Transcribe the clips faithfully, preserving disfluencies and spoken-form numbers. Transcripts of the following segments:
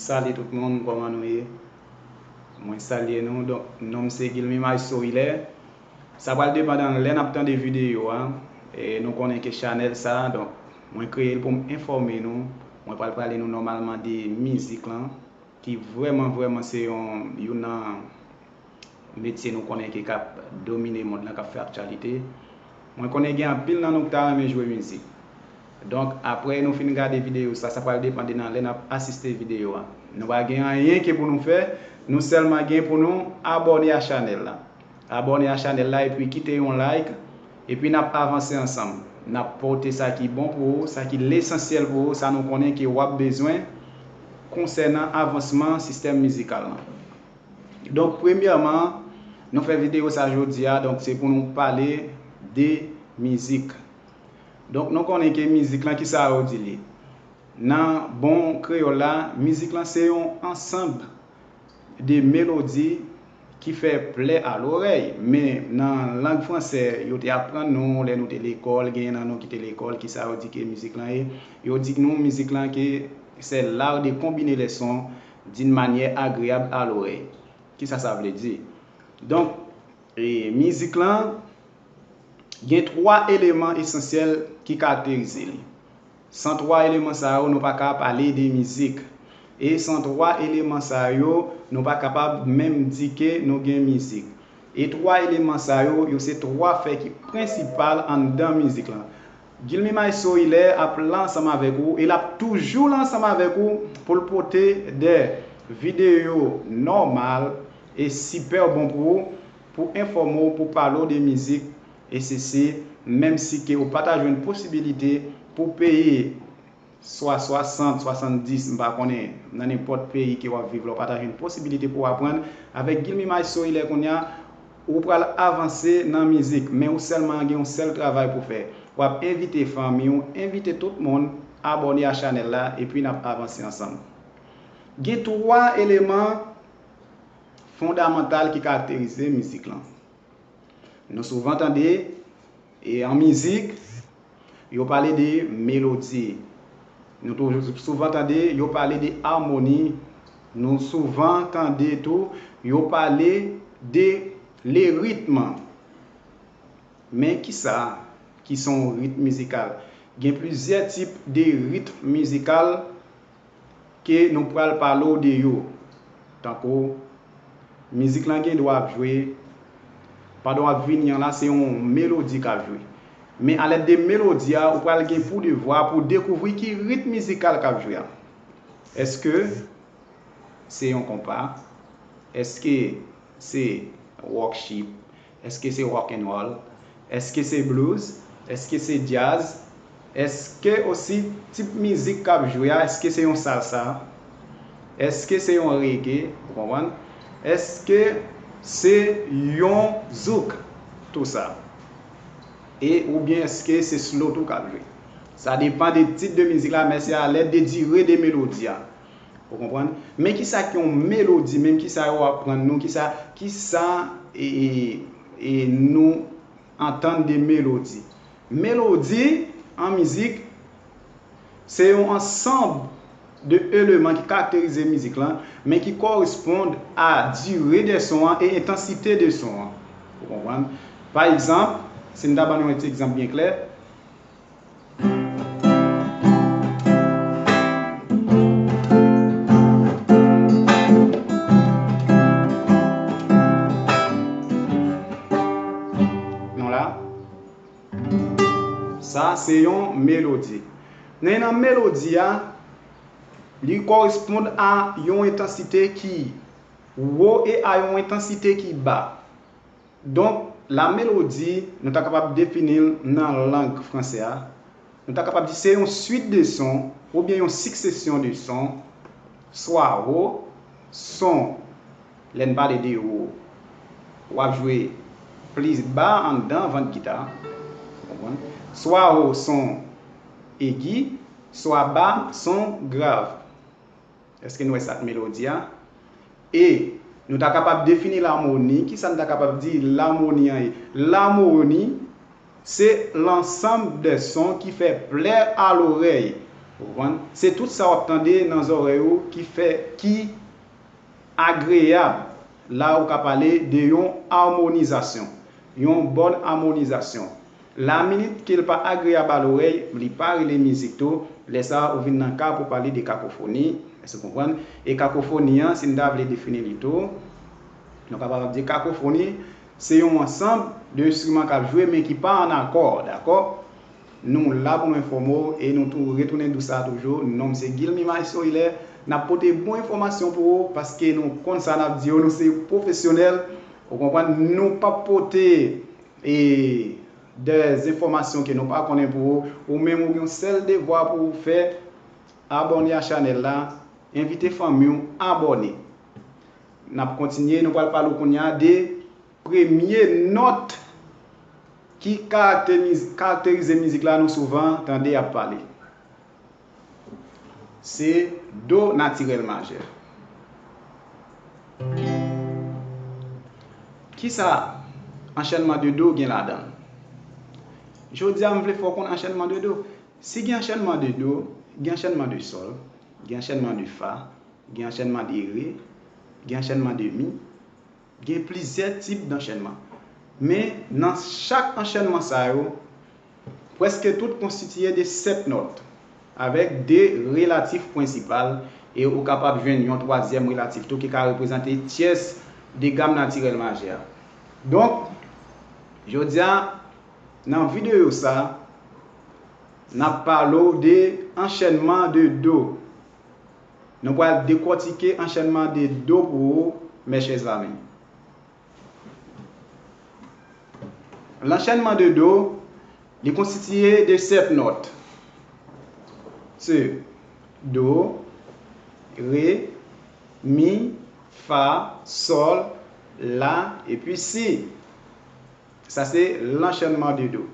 Salut tout moun, kòman nou ye? Mwen salye nou. Donk, non m se Guilmy Maestro Hilaire. Sa pral depann nan lè n ap tande videyo a. E nou konnen ke chanèl sa, donk, mwen kreye l pou m enfòme nou. Mwen pral pale nou nòmalman de mizik lan, ki vrèman, vrèman se yon, youn nan metye nou konnen ke k ap domine mond lan, k ap fè aktyalite. Mwen konnen gen anpil nan nou ki ta renmen jwe mizik. Donk, apre nou fin gade videyo sa, sa pral depann de nan lè n ap asiste videyo a. Nou pa gen anyen ke pou nou fè, nou sèlman gen pou nou abòne a chanèl la. Abòne a chanèl la epi kite yon like, epi n ap avanse ansanm. N ap pote sa ki bon pou ou, sa ki lesansyèl pou ou, sa nou konnen ke w ap bezwen konsènan avansman sistèm mizikal lan. Donk, premyèman, nou fè videyo sa jodi a, donk, se pou nou pale de mizik. Donk, nou konnen ke mizik lan, kisa yo di li? Nan bon kreyòl la, mizik lan se yon ansanm de melodi ki fè plè a lorèy. Men nan lang fransè, yo te aprann nou, lè nou te lekòl, genyen nan nou ki te lekòl, kisa yo di ke mizik lan ye? Yo di nou mizik lan ke c'est l'art de combiner les sons d'une manière agréable à l'oreille. Kisa sa vle di? Donk, e, mizik lan gen twa eleman esansyèl ki karakterize li. San twa eleman sa yo, nou pa ka pale de mizik. E san twa eleman sa yo, nou pa kapab menm di ke nou gen mizik. E twa eleman sa yo, yo se twa fè ki prensipal anndan mizik lan. Guilmy Maestro Hilaire ap la ansanm avèk ou, e l ap toujou la ansanm avèk ou pou l pote de videyo nòmal e sipè bon pou ou, pou enfòme w, pou pale w de mizik, e se, se, menm si ke ou pa ta jwenn posibilite pou peye swa swasant, swasanndis, m pa konnen, nan nenpòt peyi ke w ap viv la, ou pa ta jwenn posibilite pou w aprann, avèk Guilmy Maestro Hilaire kounye a, ou pral avanse nan mizik, men ou sèlman gen yon sèl travay pou fè. W ap envite fanmi w, envite tout moun, abòne a chanèl la, epi n ap avanse ansanm. Gen twa eleman fondamantal ki karakterize mizik lan. Nou souvan tande, e an mizik, yo pale de melodi. Nou toujou souvan tande, yo pale de amoni. Nou souvan tande tou, yo pale de le rythme. Men kisa ki se yon rit mizikal? Gen plizyè tip de rit mizikal ke nou pral pale w de yo. Tankou, mizik lan gen dwa ap jwe, pandan w ap vini an la, se yon melodi k ap jwe. Men alèd de melodi a, ou pral gen pou devwa pou dekouvri ki rit mizikal k ap jwe a. Èske se yon konpa? Èske se rock chip? Èske se rock and roll? Èske se blues? Èske se djaz? Èske osi tip mizik k ap jwe a, èske se yon salsa? Èske se yon reggae? Ou konprann? Èske se yon zouk? Tou sa. E oubyen èske se slow tou k ap jwe? Sa depann de tit de mizik la, men se alèd de dire de melodi a. Ou konprann? Men kisa ki yon melodi, menm kisa yo aprann nou, kisa, kisa e, e, e nou antann de melodi? Melodi an mizik, se yon ansanm de eleman ki karakterize mizik lan, men ki koresponn a dire de son an e entansite de son an. Ou konprann? Pa egzanp, si m ta ban nou yon ti egzanp byen klè, nou la. Sa se yon melodi. Men nan melodi a, li koresponn a yon entansite ki wo e a yon entansite ki ba. Donk, la melodi, nou ta kapab defini l nan lang fransè a. Nou ta kapab di se yon swit de son oubyen yon siksesyon de son, swa wo, son, lè n pale de wo, w ap jwe plis ba anndan vant gita, w konprann? Swa wo, son egi, swa ba, son grav. Èske nou wè sa k melodi a? E nou ta kapab defini lamoni. Kisa n ta kapab di lamoni an ye? Lamoni, se lansanm de son ki fè plè a lorèy. Ou konprann? Se tout sa w ap tande nan zòrèy ou ki fè, ki agreyab. La ou ka pale de yon amonizasyon, yon bòn amonizasyon. Laminit ke l pa agreyab a lorèy, li pa rele mizik tou. Lè sa a, ou vin nan ka pou pale de kakofoni. Èske w konprann? E kakofoni an, si n ta vle defini li tou, nou kapab ap di kakofoni, se yon ansanm de enstriman k ap jwe, men ki pa ann akò, dakò? Nou la pou nou enfòme w e nou tou retounen di w sa toujou. Non m se Guilmy Maestro Hilaire. N ap pote bon enfòmasyon pou ou paske nou konn sa n ap di yo, nou se pwofesyonèl. Ou konprann? Nou p ap pote e, de enfòmasyon ke nou pa konnen pou ou. Ou menm ou gen yon sèl devwa pou ou fè, abòne a chanèl la, envite fanmi w abòne. N ap kontinye, nou pral pale w kounye a de premye nòt ki karakteriz-, karakterize mizik la nou souvan tande y ap pale. Se do natirèl majè. Kisa anchènman de do gen ladan l? Jodi a, m vle fè w konn anchènman de do. Si gen anchènman de do, gen anchènman de sòl, gen anchènman de fa, gen anchènman de re, gen anchènman de mi, gen plizyè tip danchenman. Men, nan chak anchenman sa yo, prèske tout konstitiye de sèt nòt, avèk de relatif prensipal, e ou kapab jwenn yon twazyèm relatif tou ki ka reprezante tyès de gam natirèl majè a. Donk, jodi a, nan videyo sa, n ap pale w de anchenman de do. Nou pral dekòtike anchenman de do pou ou, mes chers amis. Lanchenman de do, li konstitiye de sèt nòt. Se do, re, mi, fa, sòl, la, epi si. Sa se lanchenman de do.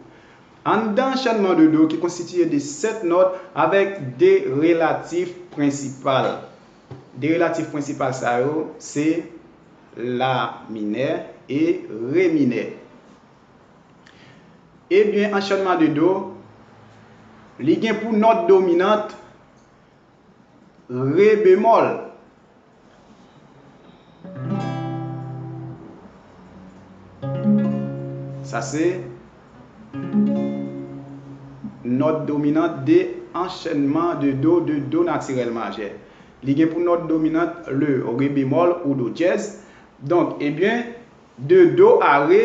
Anndan anchenman de do ki konstitiye de sèt nòt avèk de relatif prensipal. De relatif prensipal sa yo se la minè e re minè. Ebyen, anchenman de do, li gen pou nòt dominant re bemòl. Sa se nòt dominant de anchenman de do, de do natirèl majè. Li gen pou nòt dominant le re bemòl ou do dyèz. Donk, ebyen, de do a re,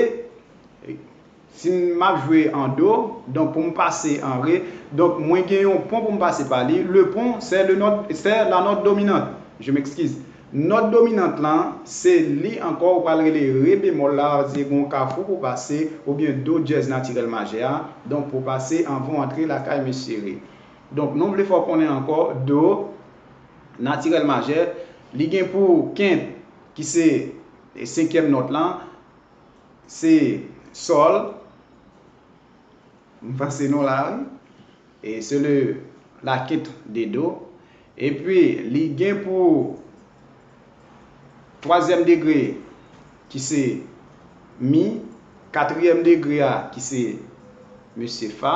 si m ap jwe an do, donk pou m pase an re, donk mwen gen yon pon pou m pase pa li. Le pon, c'est le note, c'est la note dominante. Je m'excuse. Nòt dominant lan, se li ankò ou pral rele re bemòl la, se gen yon kafou pou pase, oubyen do dyèz natirèl majè a, donk pou pase anvan w antre lakay mesye re. Donk, nou vle fè w konnen ankò, do natirèl majè, li gen pou kent, ki se senkyèm nòt lan, se sòl. M panse nou la, wi. E se le, la quinte de do. Epi, li gen pou twazyèm degre, ki se mi, katriyèm degre a, ki se mesye fa,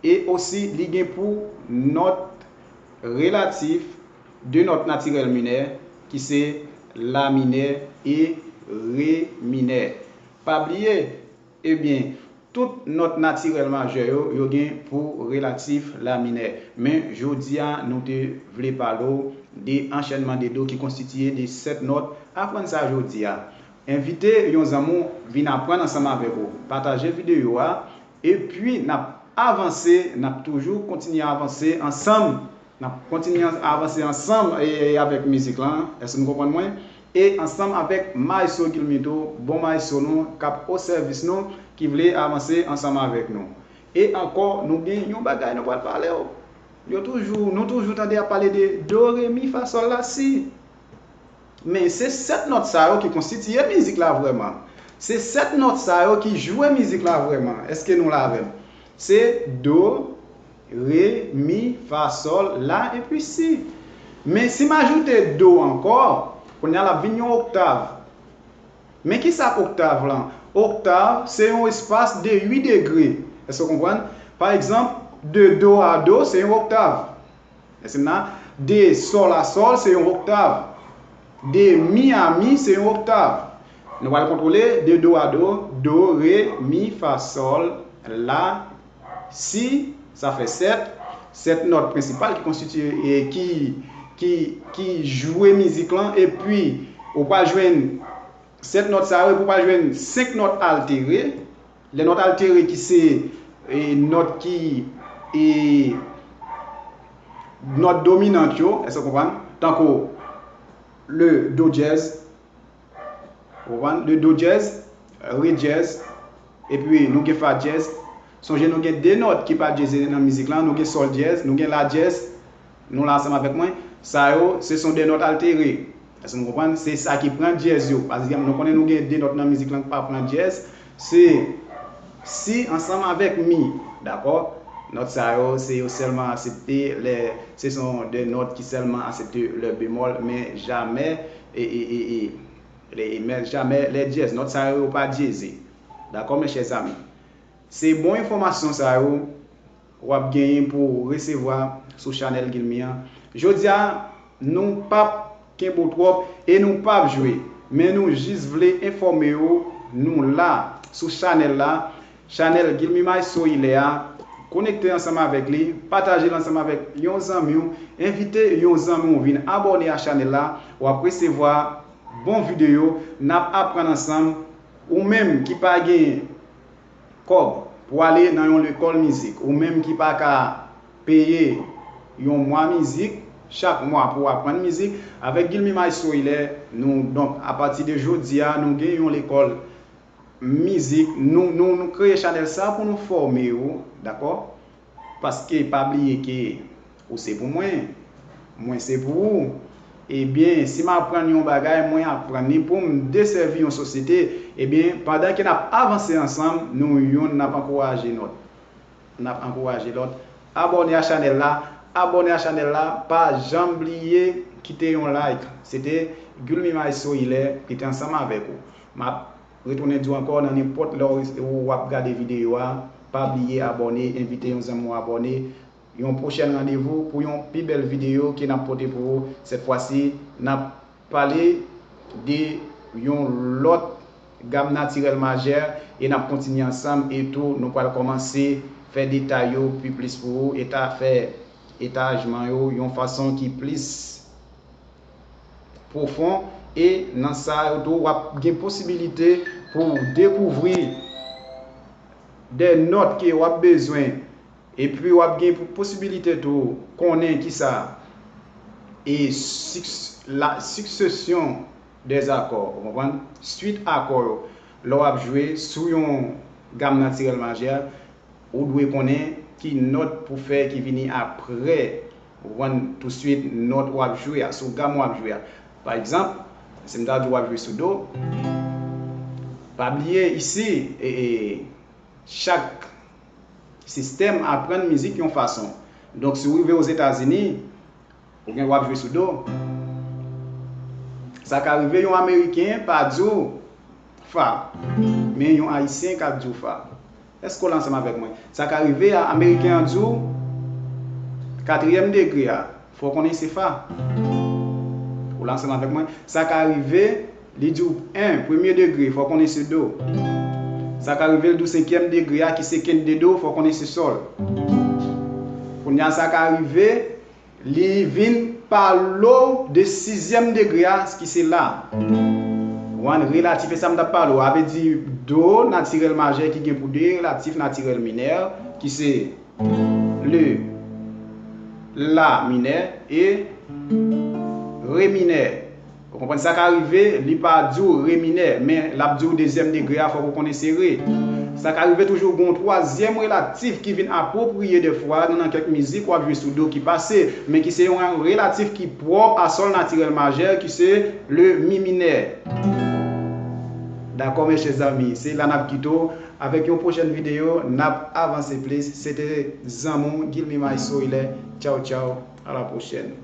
e osi li gen pou nòt relatif de nòt natirèl minè, ki se la minè e re minè. Pa bliye, ebyen, tout nòt natirèl majè yo, yo gen pou relatif la minè. Men, jodi a, nou te vle pale w de anchenman de do ki konstitiye de sèt nòt. Aprann sa jodi a. Envite yon zanmi w vin aprann ansanm avèk ou. Pataje videyo a, epi n ap avanse, n ap toujou kontinye avanse ansanm. N ap kontinye avanse ansanm e, e avèk mizik lan. Èske nou konprann mwen? E ansanm avèk Maestro Guilmy tou, bon maestro nou, k ap o sèvis nou, ki vle avanse ansanm avèk nou. E ankò, nou gen yon bagay nou pral pale w. Yo toujou, nou toujou tande y ap pale de do, re, mi, fa, sòl, la, si. Men se sèt nòt sa yo ki konstitiye mizik la vrèman. Se sèt nòt sa yo ki jwe mizik la vrèman. Èske nou la avè m? Se do, re, mi, fa, sòl, la, epi si. Men si m ajoute do ankò, kounye a l ap vin yon oktav. Men kisa k oktav lan? Oktav, se yon espas de uit degre. Èske w konprann? Pa egzanp, De do a do, se yon oktav. Èske m la? De sòl a sòl, se yon oktav. De mi a mi, se yon oktav. Nou pral kontwole de do a do, do, re, mi, fa, sòl, la, si, sa fè sèt. Sèt nòt prensipal ki konstitye, e ki, ki, ki jwe mizik lan. Epi, ou pral jwenn sèt nòt sa yo, epi ou pral jwenn senk nòt altere. Lè nòt altere ki se, e, nòt ki, e, nòt dominant yo, èske w konprann? Tankou le do dyèz, ou konprann? Le do dyèz, re dyèz, epi nou gen fa dyèz. Sonje nou gen de nòt ki pa dyeze nan mizik lan, nou gen sòl dyèz, nou gen la dyèz. Nou la ansanm avèk mwen. Sa yo, se son de nòt altere. Èske nou konprann? Se sa ki pran dyèz yo. Pa egzanp, nou konnen nou gen de nòt nan mizik lan ki pa pran dyèz. Se si ansanm avèk mi. Dakò? Nòt sa yo, se yo sèlman aksepte lè, se son de nòt ki sèlman aksepte lè bemòl, men jamè, e, e, e, e, lè, men jamè lè dyèz. Nòt sa yo, yo pa dyeze. Dakò, mes chers amis? Se bon enfòmasyon sa yo w ap genyen pou w resevwa sou chanèl Guilmy an. Jodi a, nou p ap kenbe w twòp e nou p ap jwe, men nou jis vle enfòme w, nou la sou chanèl la, chanèl Guilmy Maestro Hilaire a. Konekte ansanm avèk li, pataje l ansanm avèk yon zanmi w, envite yon zanmi w vin abòne a chanèl la, w ap resevwa bon videyo, n ap aprann ansanm, ou menm ki pa gen kòb pou ale nan yon lekòl mizik, ou menm ki pa ka peye yon mwa mizik, chak mwa pou w aprann mizik, avèk Guilmy Maestro Hilaire, nou, donk, apati de jodi a, nou gen yon lekòl mizik, nou, nou, nou kreye chanèl sa pou nou fòme w, dakò? Paske pa bliye ke ou se pou mwen, mwen se pou ou. Ebyen, si m aprann yon bagay, mwen aprann li pou m desèvi yon sosyete. Ebyen, pandan ke n ap avanse ansanm, nou youn n ap ankouraje lòt. N ap ankouraje lòt. Abòne a chanèl la, abòne a chanèl la, pa janm bliye kite yon like. Se te Guilmy Maestro Hilaire ki te ansanm avèk ou. M ap retounen di w ankò, nan nenpòt lè w, w ap gade videyo a, pa bliye abòne, envite yon zanmi w abòne. Yon pwochèn randevou pou yon pi bèl videyo ke n ap pote pou ou. Sèt fwa si, n ap pale de yon lòt gam natirèl majè e n ap kontinye ansanm e tou nou pral kòmanse fè detay yo pi plis pou ou, eta fè etajman yo yon fason ki plis pwofon, e nan sa yo tou, w ap gen posibilite pou w dekouvri de nòt ke w ap bezwen, epi w ap gen pou posibilite tou konnen kisa e siks-, la, siksesyon dè akò, ou konprann? Swit akò yo. Lè w ap jwe sou yon gam natirèl majè, ou dwe konnen ki nòt pou fè ki vini aprè, ou konprann, touswit nòt w ap jwe a, sou gam w ap jwe a. Pa egzanp, si m ta di w ap jwe sou do, pa bliye isi, e, e, chak sistèm aprann mizik yon fason. Donk, si w rive Ozetazini, ou gen w ap jwe sou do. Sa ka rive yon Ameriken pa di w fa, men yon Ayisyen ka di w fa. Èske w la ansanm avèk mwen? Sa ka rive a, Ameriken an di w katriyèm degre a, fò w konnen se fa. Ou la ansanm avèk mwen? Sa ka rive, li di w en, premye degre, fò w konnen se do. Sa ka rive, l di w senkyèm degre a, ki se kent de do, fò w konnen se sòl. Kounye a, sa ka rive, li vin pale w de sizyèm degre a, ki se la. Ou konprann? Relatif, e sa m t ap pale w. A vle di, do natirèl majè ki gen pou de relatif natirèl minè, ki se le, la minè e re minè. Ou konprann? Sa ka rive, li pa di w re minè, men l ap di w dezyèm degre a, fòk ou konnen se re. Sa ka rive toujou gen yon twazyèm relatif ki vin apwopriye dèfwa nan, nan kèk mizik w ap jwe sou do ki pase, men ki se yon relatif ki pwòp a sòl natirèl majè, ki se le mi minè. Dakò, mes chers amis, se la n ap kite w avèk yon pwochèn videyo, n ap avanse plis. Se te zanmi w, Guilmy Maestro Hilaire. Tchaw, tchaw, à la prochaine.